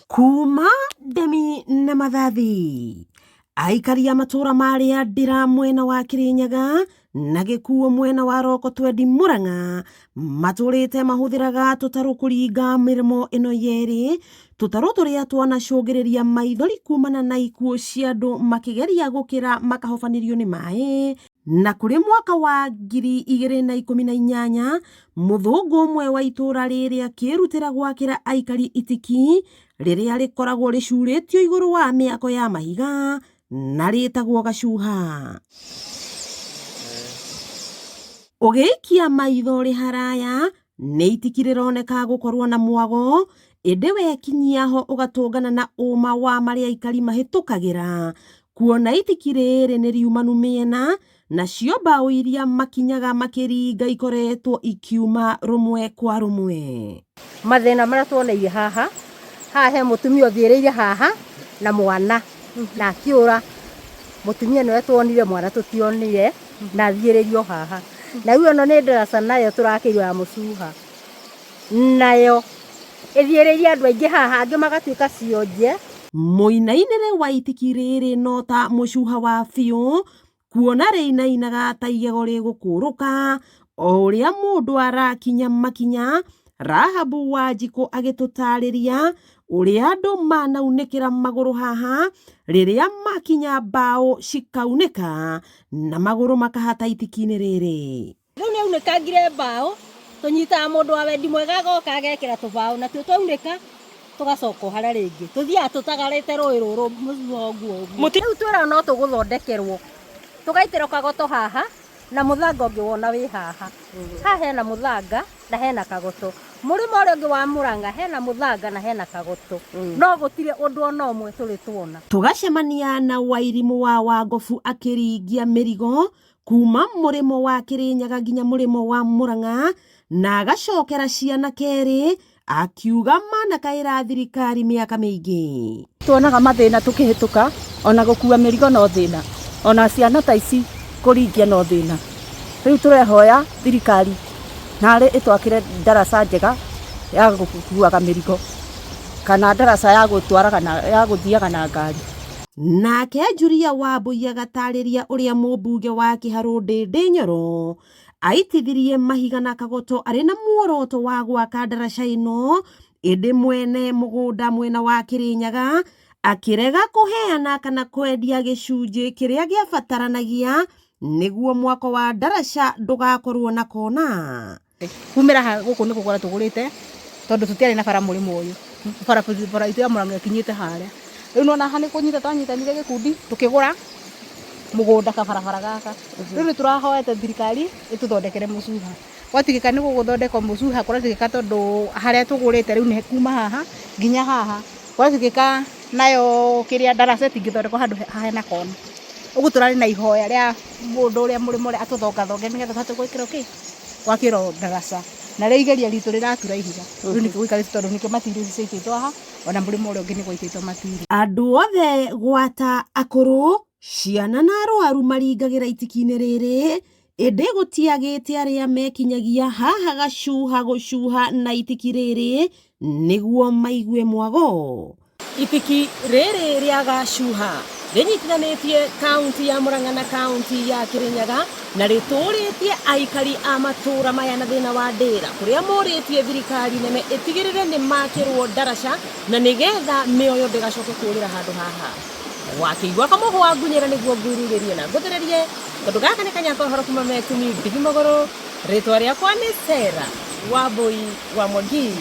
Kuma ndemi na mathathi, aikari a matũra marĩa ndĩra mwena wa Kĩrĩnyaga na gĩkuo mwena wa Roko Twendi Mũrang'a matũrĩte mahũthĩraga tũtarũ kũringa mĩrĩmo ĩno yerĩ, tũtarũ tũrĩa twanacũngĩrĩria maithori kumana na ikuũ cia andũ makĩgeria gũkĩra makahobanĩrio nĩ maĩ. Na kũrĩ mwaka wa 2018 mũthũngũ ũmwe wa itũra rĩrĩ akĩrutĩra gwakĩra aikari itiki rĩrĩa rĩkoragwo rĩcurĩtio igũrũ wa mĩako ya mahiga na rĩtagwo gacuha. Ũgĩikia maitho rĩ haraya nĩ itiki rĩroneka gũkorwo na mwago, ĩndĩ wekinyia ho ũgatũngana na ũma wa marĩa aikari mahĩtũkagĩra, kuona itiki rĩrĩ nĩ riumanu mĩena, nacio mbaũ iria makinyaga makĩringa ikoretwo ikiuma rũmwe kwa rũmwe. Mathĩna marĩa tuoneire haha, haha he mũtumia ũthiĩrĩire haha na mwana na akĩũra. Mũtumia nĩwe tuonire, mwana tũtionire na athiĩrĩirio haha. Na rĩu ĩno nĩ ndaraca nayo tũrakĩirwo ya mũcuha, nayo ĩthiĩrĩirie andũ aingĩ haha, angĩ magatuĩka cionje. Mũinainĩre wa itiki rĩrĩ no ta mũcuha wa biũ, kuona rĩinainaga ta igego rĩgũkũrũka o ũrĩa mũndũ arakinya makinya. Rahabu Wanjikũ agĩtũtarĩria ũrĩa andũ manaunĩkĩra magũrũ haha rĩrĩa makinya mbaũ cikaunĩka na magũrũ makahata itiki-inĩ rĩrĩ. Rĩu nĩ aunĩkangire mbaũ, tũnyitaga mũndũ wa wendi mwega agoka agekĩra tũbaũ, natuo twaunĩka tũgacoka o harĩa rĩngĩ. Tũthiaga tũtagarĩte rũĩ rũrũ mũcuha ũguo ũguo. Rĩu twĩragwo no tũgũthondekerwo, tũgaitĩrwo kagoto haha na mũthanga ũngĩ wona wĩ haha. Haha hena mũthanga na hena kagoto. Mũrĩmo ũrĩa ũngĩ wa Mũrang'a hena mũthanga na hena kagoto. No gũtirĩ ũndũ ona ũmwe tũrĩ tuona. Tũgacemania na Wairimũ wa Wangobu akĩringia mĩrigo kuma mũrĩmo wa Kĩrĩnyaga nginya mũrĩmo wa Mũrang'a na agacokera ciana kerĩ akiuga manakaĩra thirikari mĩaka mĩingĩ. Tuonaga mathĩna tũkĩhĩtũka, ona gũkua mĩrigo no thĩna, ona ciana ta ici kũringia no thĩna. Rĩu tũrehoya thirikari narĩ ĩtwakĩre ndaraca njega ya gũkuaga mĩrigo kana ndaraca ya gũtwaraga na ya gũthiaga na ngari. Nake Julia Wambui agatarĩria ũrĩa mũmbunge wa Kĩharũ Ndĩndĩ Nyoro aitithirie mahiga na kagoto arĩ na muoroto wa gwaka ndaraca ĩno, ĩndĩ mwene mũgũnda mwena wa Kĩrĩnyaga akĩrega kũheana kana kwendia gĩcunjĩ kĩrĩa gĩabataranagia nĩguo mwako wa ndaraca ndũgakorwo na kona. Kumĩra haha gũkũ nĩ kũgũra tũgũrĩte tondũ tũtiarĩ na bara mũrĩmo ũyũ, bara bara itũ ya Mũrang'a ĩkinyĩte harĩa. Rĩu nĩwona haha nĩ kũnyita twanyitanire gĩkundi tũkĩgũra mũgũnda kabarabara gaka. Rĩu nĩ tũrahoete thirikari ĩtũthondekere mũcuha. Gwatuĩka nĩ gũgũthondekwo mũcuha kũratuĩka tondũ harĩa tũgũrĩte rĩu nĩ kuma haha nginya haha, gwatuĩka nayo kĩrĩa ndaraca ĩtingĩthondekwo handũ hena kona. Ũguo tũrarĩ na ihoya rĩa mũndũ ũrĩa mũrĩmo ũrĩa atũthongathonge nĩgetha tũhote gwĩkĩrwo kĩ, gwakĩrwo ndaraca. Narĩo igeria ritũ rĩratura ihiga. Rĩu nĩkĩo gũikarĩte tondũ nĩkĩo materials ciitĩtwo haha, ona mũrĩmo ũrĩa ũngĩ nĩ gwaitĩtwo materials. Andũ othe gwata akũrũ, ciana na arwaru maringagĩra itiki-inĩ rĩrĩ, ĩndĩ gũtiagĩte arĩa mekinyagia haha gacuha gũcuha na itiki rĩrĩ nĩguo maigue mwago. Itiki rĩrĩ rĩa gacuha rĩnyitithanĩtie kaunti ya Murang'a na kaunti ya Kirinyaga na rĩtũrĩtie aikari a matũra maya na thĩna wa ndĩra kũrĩa morĩtie thirikari nene ĩtigĩrĩre nĩ makĩrwo ndaraca na nĩgetha mĩoyo ndĩgacoke kũrĩra handũ haha. Wakĩigua kamũhwa ngunyĩra nĩguo ngururĩrie na ngũthĩrĩrie tondũ gaka nĩ kanya ka ũhoro kuma Metumi Ndigi Magũrũ. Rĩtwa rĩakwa nĩ Sarah Wambui wa Mwangi.